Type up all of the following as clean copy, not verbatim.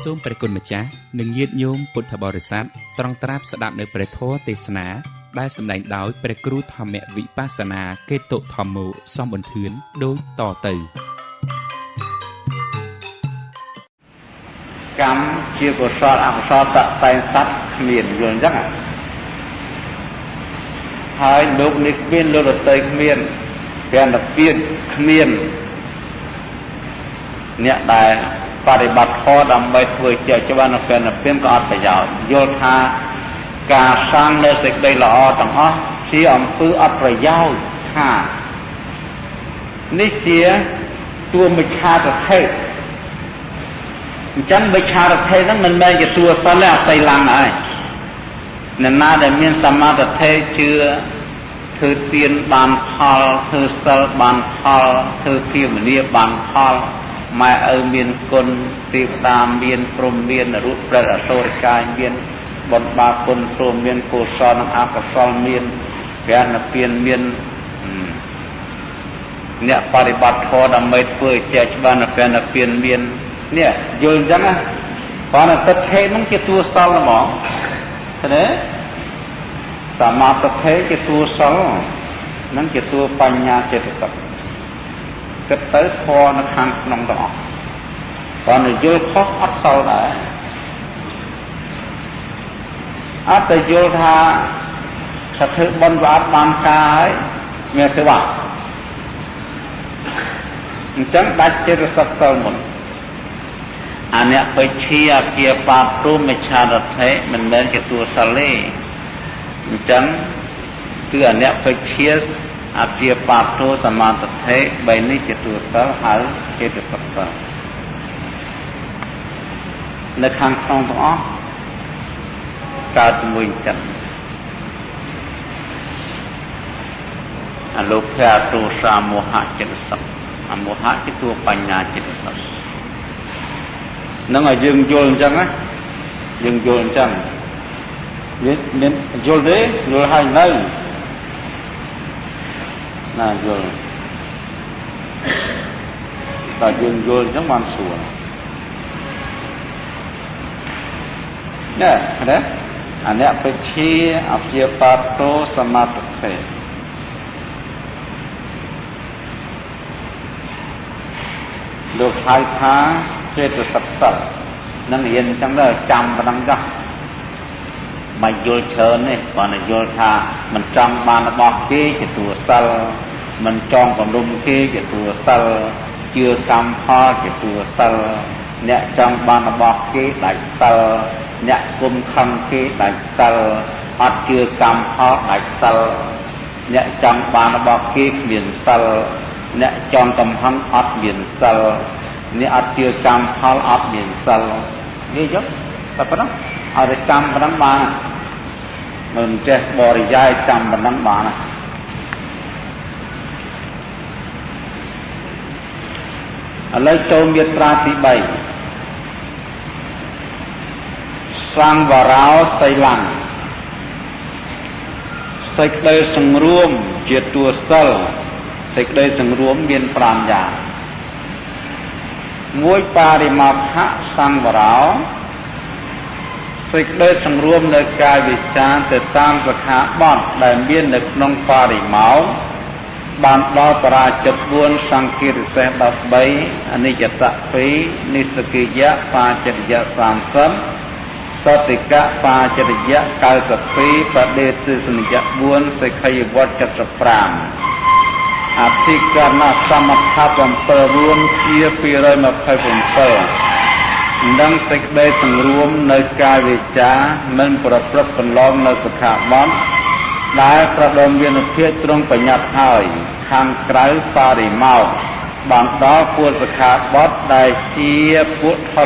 សូមព្រះគុណម្ចាស់និងញាតិញោមពុទ្ធបរិស័ទត្រង់ត្រាប់ស្ដាប់នៅព្រះធម៌ទេសនាដែលសម្ដែងដោយព្រះគ្រូធម្មវិបស្សនាកេតុធម្មោសំប៊ុនធឿនដូចតទៅ កម្មជាកុសលអកុសលតតែងសត្វគ្មានយល់អញ្ចឹងហើយលោកនេះគ្មានលោកដទៃគ្មានព្រះនិព្វានគ្មានអ្នកដែលបរិបត្តិធម៌ដើម្បីធ្វើជាច្បាស់នៅព្រះនិព្វានក៏អត់ប្រយោជន៍យល់ថាការសាងនៅសេចក្តីល្អទាំងអស់ជាអំពើអត់ប្រយោជន៍ថានេះជាតួមិច្ឆាទិដ្ឋិអញ្ចឹងមិច្ឆាទិដ្ឋិហ្នឹងមិនមែនជាតួសិលទេអសីលំហើយអ្នកណាដែលមានសមាទិដ្ឋិជឿធ្វើទានបានផលធ្វើសិលបានផលធ្វើភាវនាបានផលម៉ែឪមានគុណទេវតាមានព្រហ្មមានរូបប្រេតអសុរកាយមានបុណ្យបាបគុណព្រមមានកុសលនិងអកុសលមានព្រះនិព្វានមានអ្នកបរិបត្តិធម៌ដើម្បីធ្វើឲ្យចេះច្បាស់នៅព្រះនិព្វានមាននេះយល់អញ្ចឹងណាគ្រាន់តែទិដ្ឋិហ្នឹងជាតួសិលហ្មងទេសមាទិដ្ឋិជាតួសិលហ្នឹងជាតួបញ្ញាចេតសិកគិតទៅធម៌នៅខាងក្នុងទាំងអស់គ្រាន់តែយល់ខុសអត់សិលដែរអត់តែយល់ថាថាធ្វើបុណ្យវាអត់បានការហើយមានធ្វើបាបអញ្ចឹងដាច់ចេតសិកសិលមុនអនបិច្ឆាអគាបាតុមិច្ឆារថេមិនមែនជាតួសិលទេអញ្ចឹងគឺអនបិច្ឆាអគាបាតុសមាទិដ្ឋិបីនេះជាតួសិលហៅចេតសិកសិលនៅខាងក្នុងទាំងអស់កើតជាមួយចិត្តអលោភៈទោសមោហៈចេតសិកអមោហៈជាតួបញ្ញាចេតសិកនឹងឲ្យយើងយល់អញ្ចឹងណាយើងយល់អញ្ចឹងយើងមានយល់ទេយល់ហើយនៅណាយល់តែយើងយល់អញ្ចឹងបានស្រួលនេះណាអនបិច្ឆាអព្យាបាតោសមាទិដ្ឋិលោកហៅថាចេតសិកសិលនឹងរៀនអញ្ចឹងដែរចាំប៉ុណ្ណឹងចុះមិនយល់ច្រើនទេគ្រាន់តែយល់ថាមិនចង់បានរបស់គេជាតួសិលមិនចង់កំរុំគេជាតួសិលជឿកម្មផលជាតួសិលអ្នកចង់បានរបស់គេដាច់សិលអ្នកគុំខឹងគេដាច់សិលអត់ជឿកម្មផលដាច់សិលអ្នកចង់បានរបស់គេគ្មានសិលអ្នកចង់កំហឹងអត់មានសិលអ្នកអត់ជឿកម្មផលអត់មានសិលនេះយកតែប៉ុណ្ណោះឲ្យតែចាំប៉ុណ្ណឹងបានមិនចេះបរិយាយចាំប៉ុណ្ណឹងបានឥឡូវចូលមាត្រាទី3សង្វរោសីលំសេចក្តីសង្រួមជាតួសិលសេចក្តីសង្រួមមាន5យ៉ាងមួយបរិមោក្ខសង្វរោសេចក្តីសង្រួមនៅកាយវិចារទៅតាមសិក្ខាបទដែលមាននៅក្នុងបរិមោក្ខបានដល់បរាជិត4សង្ឃារិសេស13អនិច្ចត2និសកិយៈបាចរិយៈ30សតិកៈបាចរិយៈ92បដិទិសនិយៈ4សិក្ខីវត្ត75អធិករណសមថៈ7រួមជា227និងសេចក្តីសង្រួមនៅកាយវិចារមិនប្រព្រឹត្តកន្លងនៅសិក្ខាបទដែលប្រដមវិនភាពទ្រង់បញ្ញត្តិហើយខាងក្រៅបរិមោក្ខបានដល់ពួកសិក្ខាបទដែលជាពួកថ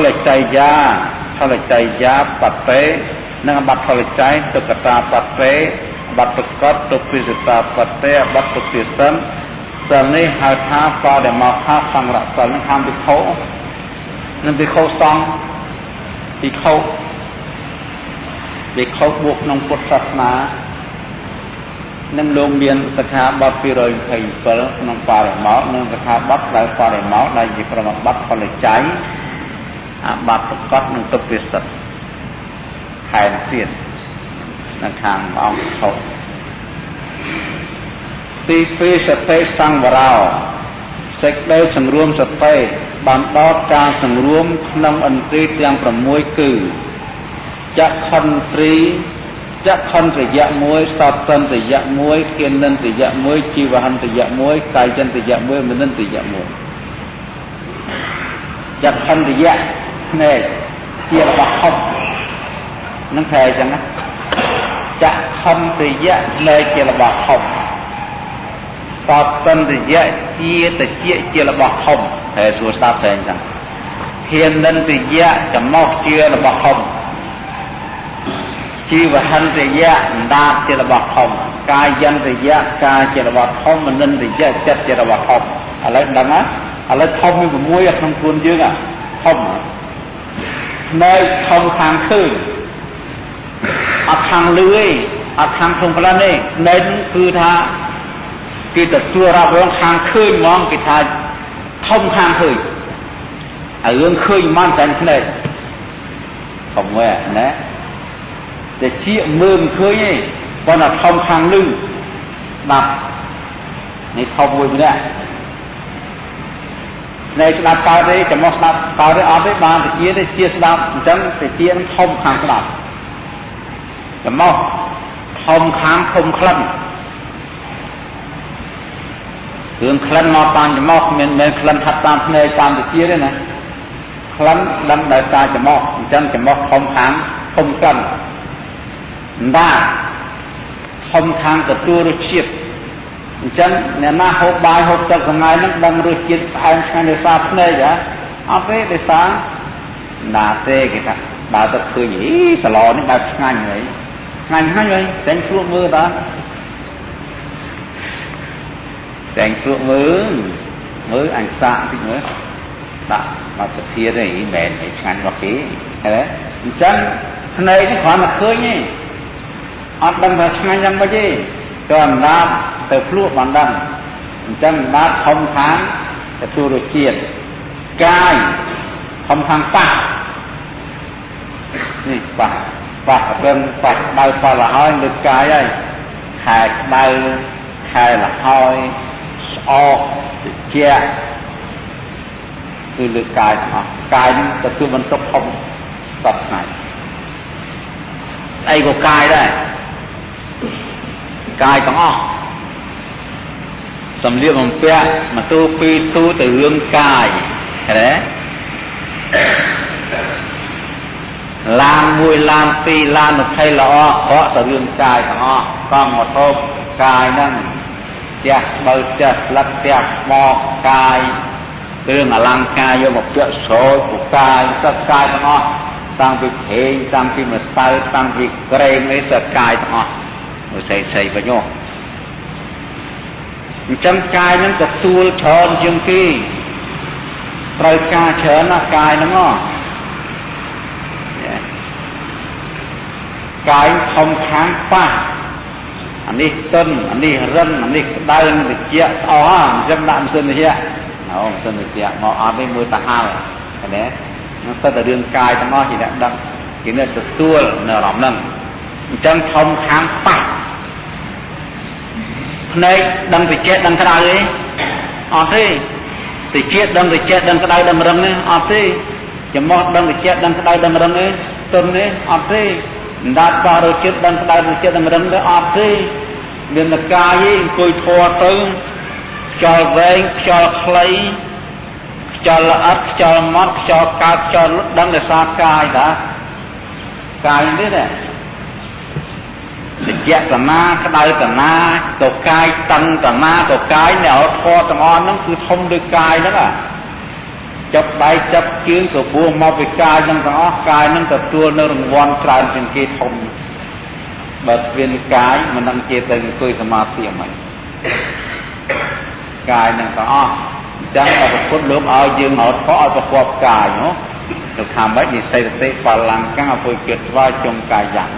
លចៃយាថលចៃយាបតេនិងបត្តិថលចៃទុក្កតាបតេបត្តិប្រកបទុពិសតាបតេបត្តិទុពិសិនសិលនេះហៅថាបរិមោក្ខសង្រសិលនឹងខាងភិក្ខុនឹងភិក្ខុសង្ឃភិក្ខុភិក្ខុបួសក្នុងពុទ្ធសាសនានឹងលោកមានសិក្ខាបទ227ក្នុងបរិមោក្ខនិងសិក្ខាបទក្រៅបរិមោក្ខដែលជាប្រមបត្តិផលច័យ អាបត្តិប្រកបនឹងទុក្ខពិសិដ្ឋថែមទៀតនៅខាងអង្គធំទី2សតិសង្វរោសេចក្តីសង្រួមសតិបានដល់ការសង្រួមក្នុងឥន្ទ្រីទាំង6គឺចក្ខុន្ទ្រីចក្ខុន្ទ្រយៈ1សតន្ទ្រយៈ1គិនិន្ទ្រយៈ1ជីវហន្ទ្រយៈ1កាយន្ទ្រយៈ1មនិន្ទ្រយៈ1ចក្ខុន្ទ្រយៈភ្នែកជារបស់ហុកនឹងថែអញ្ចឹងណាចក្ខុន្ទ្រយៈភ្នែកជារបស់ហុកសតន្ទ្រយៈជាតិចជារបស់ធំតែសួរស្ដាប់តែអញ្ចឹងធានិន្ទ្រយៈចំណោះជារបស់ធំជីវហន្ទយៈអណ្ដាតជារបស់ធំកាយន្ទយៈកាយជារបស់ធំមនិន្ទយៈចិត្តជារបស់ធំឥឡូវដឹងណាឥឡូវធំមាន6ក្នុងខ្លួនយើងធំភ្នែកធំខាងឃើញអត់ខាងលឺទេអត់ខាងធំក្លិនទេភ្នែកគឺថាគេទទួលรับរងខាងឃើញហ្មងគេថាធំខាងឃើញហើយរឿងឃើញមិនតែភ្នែកធំហ្នឹងណាតែជាមើលមិនឃើញទេប៉ុន្តែធំខាងលឺស្ដាប់នេះធំមួយម្នាក់នៅស្ដាប់កើតទេចំោះស្ដាប់កើតទេអត់ទេបានតិចទេជាស្ដាប់អញ្ចឹងតិចនឹងធំខាងស្ដាប់ចំោះធំខាងធំក្លិនរឿងក្លិនមកតាមច្រមុះមិនមែនក្លិនហាត់តាមភ្នែកតាមតិចទេណាក្លិនដឹងដោយសារច្រមុះអញ្ចឹងច្រមុះធំខាងធំក្លិនដាធំខាងទទួលរសជាតិអញ្ចឹងអ្នកណាហូបបាយហូបទឹកថ្ងៃហ្នឹងដឹងរសជាតិផ្អែមឆ្ងាញ់ដោយសារភ្នែកហ៎អត់ទេដោយសារណាទេគេថាបើទៅឃើញអីសឡនេះបែបឆ្ងាញ់ហើយឆ្ងាញ់ហើយហើយតែងភ្លក់មើលតើតែងភ្លក់មើលមើលអញសាកតិចមើលដាក់មកសភាទេមិនមែនឲ្យឆ្ងាញ់របស់គេហ៎អញ្ចឹងភ្នែកនេះគ្រាន់តែឃើញទេអត់ដឹងថាឆ្ងាញ់យ៉ាងម៉េចទេក៏អណ្ដាតទៅភ្លក់បានដឹងអញ្ចឹងអណ្ដាតធំខាងទទួលរសជាតិកាយធំខាងប៉ះនេះប៉ះប៉ះរឹងប៉ះដៅប៉ះលហើយលើកាយហើយខែក្តៅខែលហើយស្អកត្រជាក់គឺលើកាយទាំងអស់កាយនឹងទទួលបន្ទុកធំសពថ្ងៃអីក៏កាយដែរកាយទាំងអស់សម្លៀកបំពាក់មកទូពីរទូទៅរឿងកាយឃើញទេឡានមួយឡានពីរឡាន20ល្អក្រក់ទៅរឿងកាយទាំងអស់កង់ម៉ូតូកាយហ្នឹងផ្ទះស្បូវផ្ទះស្លឹកផ្ទះថ្មកាយគ្រឿងអលង្ការយកមកពាក់ស្រោចពកាយសត្វកាយទាំងអស់តាំងពីប្រេងតាំងពីម្សៅតាំងពីក្រែមអីសត្វកាយទាំងអស់មួយស្អីៗវិញអញ្ចឹងកាយហ្នឹងទទួលច្រើនជាងគេត្រូវការច្រើនណាស់កាយហ្នឹងហ៎កាយធំខាងប៉ះអានេះតុនអានេះរឹងអានេះក្តៅនឹងត្រជាក់អស់អញ្ចឹងដាក់ម៉ាស៊ីនត្រជាក់អូម៉ាស៊ីនត្រជាក់មកអត់ទេមើលទៅហាល់ឃើញទេនឹងសិតតែរឿងកាយទាំងអស់ជាអ្នកដឹងគេអ្នកទទួលនៅអារម្មណ៍ហ្នឹងអញ្ចឹងធំខាងប៉ះភ្នែកដឹងត្រជាក់ដឹងក្តៅទេអត់ទេត្រជាក់ដឹងត្រជាក់ដឹងក្តៅដឹងរឹងទេអត់ទេច្រមុះដឹងត្រជាក់ដឹងក្តៅដឹងរឹងទេទុនទេអត់ទេអណ្ដាតប៉ះរសជាតិដឹងក្តៅរសជាតិដឹងរឹងទេអត់ទេមានតែកាយឯងអង្គុយធေါ်ទៅខ្យល់វែងខ្យល់ខ្លីខ្យល់ល្អិតខ្យល់ម៉ត់ខ្យល់កើតខ្យល់លុតដឹងដោយសារកាយតាកាយនេះណាត្រជាក់តាណាក្តៅតាណាក៏កាយតឹងតាណាក៏កាយអ្នកអត់ធေါ်ទាំងអស់ហ្នឹងគឺធំដូចកាយហ្នឹងអាចាប់ដៃចាប់ជើងក៏ព្រោះមកពីកាយហ្នឹងទាំងអស់កាយហ្នឹងទទួលនៅរង្វាន់ច្រើនជាងគេធំបើគ្មានកាយមិនដឹងជាទៅអង្គុយសមាធិអ្ហ្មងកាយហ្នឹងទាំងអស់អញ្ចឹងដល់ពុទ្ធលោកឲ្យយើងអត់ខកឲ្យប្រកបកាយនោះលោកថាម៉េចនិស័យតិបលង្កអពុជិតវាជុំកាយយ៉ាង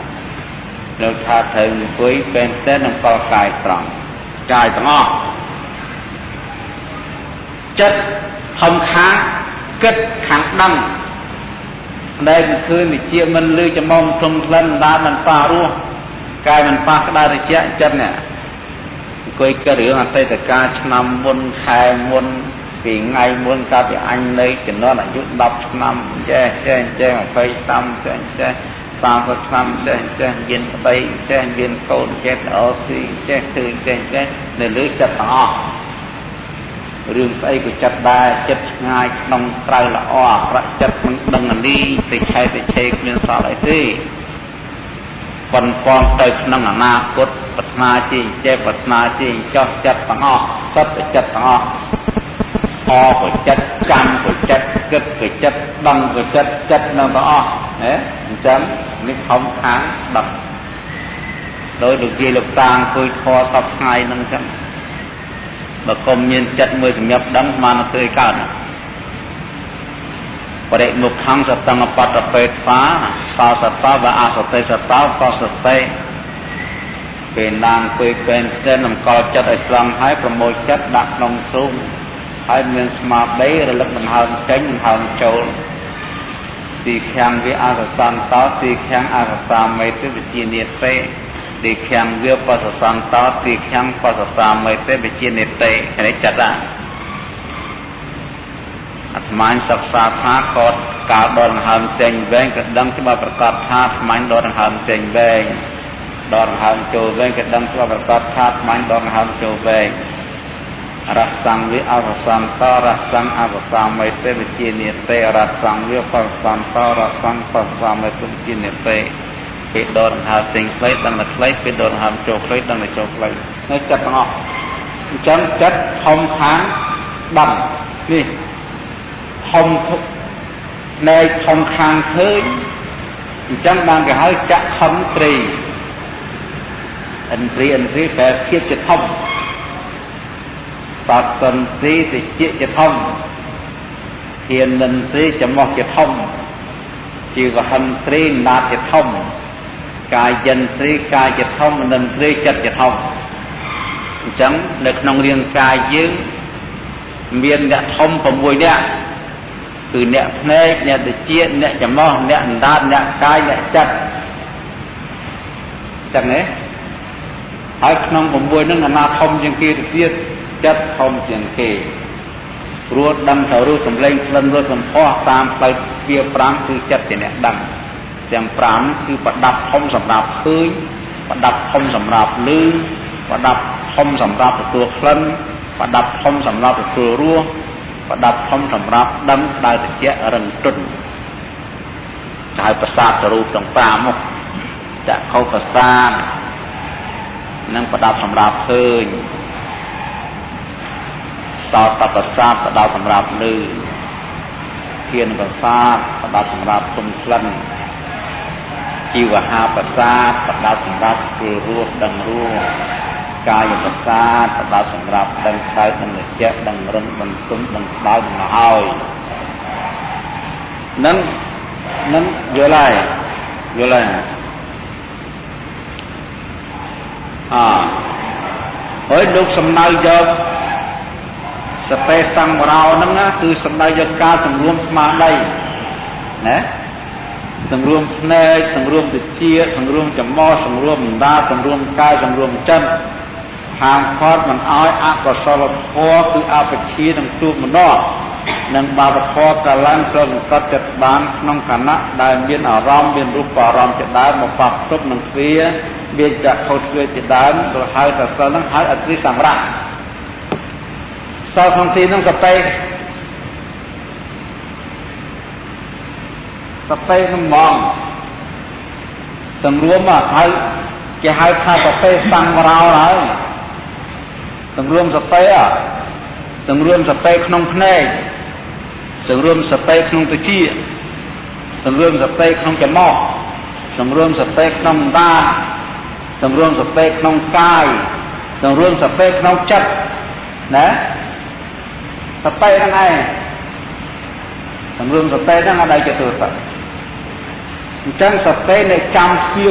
លោកថាត្រូវអង្គុយពេនតែនឹងកលកាយត្រង់កាយទាំងអស់ចិត្តធំខាងគិតខាងដឹង ភ្នែកមិនឃើញវិជាមិនលឺច្រមុះធំក្លិនដាមិនប៉ះរសកាយមិនប៉ះក្តៅត្រជាក់ចិត្តនេះអង្គុយគិតរឿងអតីតកាលឆ្នាំមុនខែមុនពីថ្ងៃមុនកាលពីអញនៅជំនាន់អាយុ10ឆ្នាំចេះចេះចេះ20ឆ្នាំចេះចេះ30ឆ្នាំចេះចេះមានប្តីចេះមានកូនចេះអស៊ីចេះធ្វើចេះចេះនៅលើចិត្តទាំងអស់រឿងស្អីក៏ចិត្តដែរចិត្តឆ្ងាយក្នុងក្រៅល្អអាក្រក់ចិត្តមិនដឹងអានេះទៅឆែកទៅឆេគ្មានសល់អីទេប៉ុនប៉ងទៅក្នុងអនាគតប្រាថ្នាជាចេះប្រាថ្នាជាចោះចិត្តទាំងអស់សុទ្ធតែចិត្តទាំងអស់អក៏ចិត្តចាំក៏ចិត្តគិតក៏ចិត្តដឹងក៏ចិត្តចិត្តនឹងទាំងអស់ណាអញ្ចឹងនេះធំខាងដឹងដោយលោកយាយលោកតាអង្គុយធေါ်សពថ្ងៃហ្នឹងអញ្ចឹងបើគុំមានចិត្តមួយសម្រាប់ដឹងស្មាននឹងធ្វើឲ្យកើតបរិមុខੰសតង្បតបេត្វាសោសតវអសតិសតោកសតិពេលណាងអង្គុយពេលផ្ទែនតម្កល់ចិត្តឲ្យត្រង់ហើយប្រមូលចិត្តដាក់ក្នុងទ្រូងហើយមានស្មារតីរលឹកដង្ហើមចេញដង្ហើមចូលទីខាំងវាអសសន្តោទីខាំងអសសាមេតិវិជានិតេទីខាំងវាបសសន្តោទីខាំងបសសាមេតិវិជានិតេនេះចិត្តអាត្មាសិក្សាថាក៏កាលដកដង្ហើមចេញវែងក៏ដឹងច្បាស់ប្រកបថាអាត្មាដកដង្ហើមចេញវែងដកដង្ហើមចូលវែងក៏ដឹងច្បាស់ប្រកបថាអាត្មាដកដង្ហើមចូលវែងរសង្វាអវសន្តរសង្អវសាមេតិវិជានិតេរសង្វាបសន្តរសង្បសាមេតិវិជានិតេពេលដកដង្ហើមចេញខ្លីដឹងតែខ្លីពេលដកដង្ហើមចូលខ្លីដឹងតែចូលខ្លីនេះចិត្តទាំងអស់អញ្ចឹងចិត្តធំខាងដឹងនេះធំភ្នែកធំខាងឃើញអញ្ចឹងបានគេហៅចក្ខុន្ទ្រីឥន្ទ្រីឥន្ទ្រីប្រែភាពជាធំសតន្ទ្រីតិចជាធំធានិន្ទ្រីច្រមុះជាធំជីវហន្ទ្រីណាតជាធំកាយន្ទ្រីកាយជាធំមនិន្ទ្រីចិត្តជាធំអញ្ចឹងនៅក្នុងរាងកាយយើងមានអ្នកធំ6នាក់គឺអ្នកភ្នែកអ្នកតិចអ្នកច្រមុះអ្នកអណ្ដាតអ្នកកាយអ្នកចិត្តចឹងទេហើយក្នុង6ហ្នឹងអាណាធំជាងគេទៅទៀតចិត្តធំជាងគេព្រោះដឹងទៅរសសម្លេងក្លិនរសសម្ផស្សតាមផ្លូវទ្វា5គឺចិត្តជាអ្នកដឹងទាំង5គឺប្រដាប់ធំសម្រាប់ឃើញប្រដាប់ធំសម្រាប់ឮប្រដាប់ធំសម្រាប់ទទួលក្លិនប្រដាប់ធំសម្រាប់ទទួលរសប្រដាប់ធំសម្រាប់ដឹងក្តៅត្រជាក់រឹងទន់ហើយប្រសាទរូបទាំង5មកចក្ខុប្រសាទនិងប្រដាប់សម្រាប់ឃើញសោតប្រសាទប្រដាប់សម្រាប់ឮធានប្រសាទប្រដាប់សម្រាប់ទុំក្លិនជីវហាប្រសាទប្រដាប់សម្រាប់ទទួលរសដឹងរសកាយប្រសាទប្រដាប់សម្រាប់ដឹងក្តៅដឹងត្រជាក់ដឹងរឹងដឹងទុំដឹងក្តៅដឹងហើយនឹងនឹងយល់ហើយយល់ហើយអហើយលោកសំដៅយកសតិសង្វរោហ្នឹងណាគឺសំដៅយកការសង្រួមស្មារតីណាសង្រួមភ្នែកសង្រួមតិចសង្រួមច្រមុះសង្រួមអណ្ដាតសង្រួមកាយសង្រួមចិត្តហាមឃាត់មិនឲ្យអកុសលធម៌គឺអបជានិងទូមនោនិងបាបធម៌កាលឡើងប្រសង្កត់ចិត្តបានក្នុងខណៈដែលមានអារម្មណ៍មានរូបអារម្មណ៍ជាដើមមកប៉ះផ្ទប់នឹងទ្វាមានចក្ខុទ្វាជាដើមទៅហៅថាសិលហ្នឹងហៅអត្រិសម្រាប់សិលក្នុងទីហ្នឹងសតិសតិនឹងហ្មងសង្រួមហៅគេហៅថាសតិសង្វរោហើយសង្រួមសតិសង្រួមសតិក្នុងភ្នែកសង្រួមសតិក្នុងត្រចៀកសង្រួមសតិក្នុងច្រមុះសង្រួមសតិក្នុងអណ្ដាតសង្រួមសតិក្នុងកាយសង្រួមសតិក្នុងចិត្តណាសតិហ្នឹងឯងសង្រួមសតិហ្នឹងអត់ឲ្យជាទូទៅអញ្ចឹងសតិនៃចាំទ្វា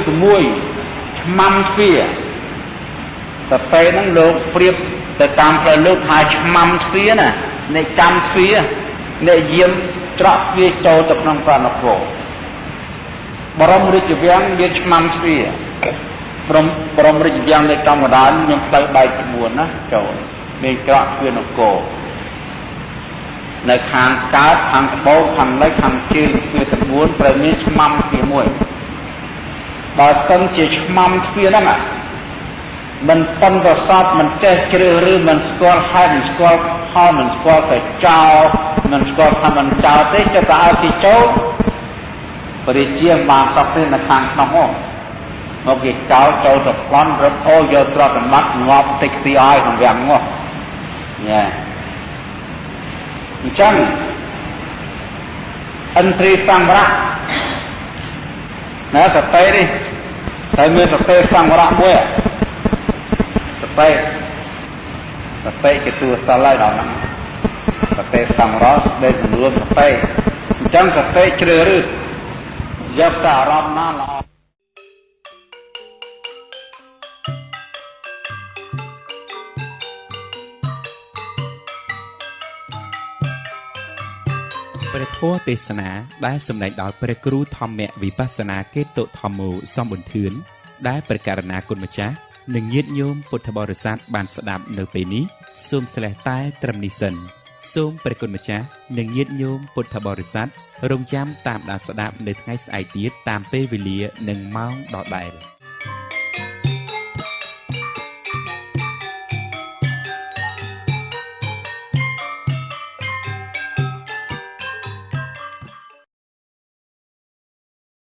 6ឆ្មាំទ្វាសតិហ្នឹងលោកប្រៀបទៅតាមផ្លូវលោកថាឆ្មាំទ្វាណានៃចាំទ្វាអ្នកយាមច្រកទ្វាចូលទៅក្នុងប្រណគរ បរមរាជវាំងមានឆ្មាំទ្វាបរមរាជវាំងនៅចំកណ្ដាលមានផ្លូវបែកក្បួនណាចូលមានច្រកទ្វារនគរនៅខាងកើតខាងត្បូងខាងលិចខាងជើងទ្វារទាំង4ត្រូវមានឆ្មាំទ្វារមួយបើសិនជាឆ្មាំទ្វារហ្នឹងមិនប៉ុនប្រសពមិនចេះជ្រើសរើសមិនស្គាល់ហេតុមិនស្គាល់ផលមិនស្គាល់តែចោលមិនស្គាល់ថាមិនចោលទេចិត្តតែឲ្យគេចូលព្រះជាបានសពទេនៅខាងក្នុងហ៎មកគេចោលចូលទៅប្លន់រឹបអូយកទ្រព្យសម្បត្តិងាប់តិចទីឲ្យក្នុងវាំងនោះញ៉ែអញ្ចឹងឥន្ទ្រីសង្វរៈណាសតិនេះតែមានសតិសង្វរៈមួយសតិសតិជាតួសិលហើយដល់ហ្នឹងសតិសង្វរៈស្ដីចំនួនសតិអញ្ចឹងសតិជ្រើសរើសយកតែអារម្មណ៍ណាល្អព្រះធម៌ទេសនាដែលសម្ដែងដោយព្រះគ្រូធម្មវិបស្សនាកេតុធម្មោសំប៊ុនធឿនដែលព្រះករុណាគុណម្ចាស់និងញាតិញោមពុទ្ធបរិស័ទបានស្ដាប់នៅពេលនេះសូមស្លេះតែត្រឹមនេះសិនសូមព្រះគុណម្ចាស់និងញាតិញោមពុទ្ធបរិស័ទរងចាំតាមដានស្ដាប់នៅថ្ងៃស្អែកទៀតតាមពេលវេលានិងម៉ោងដដែល។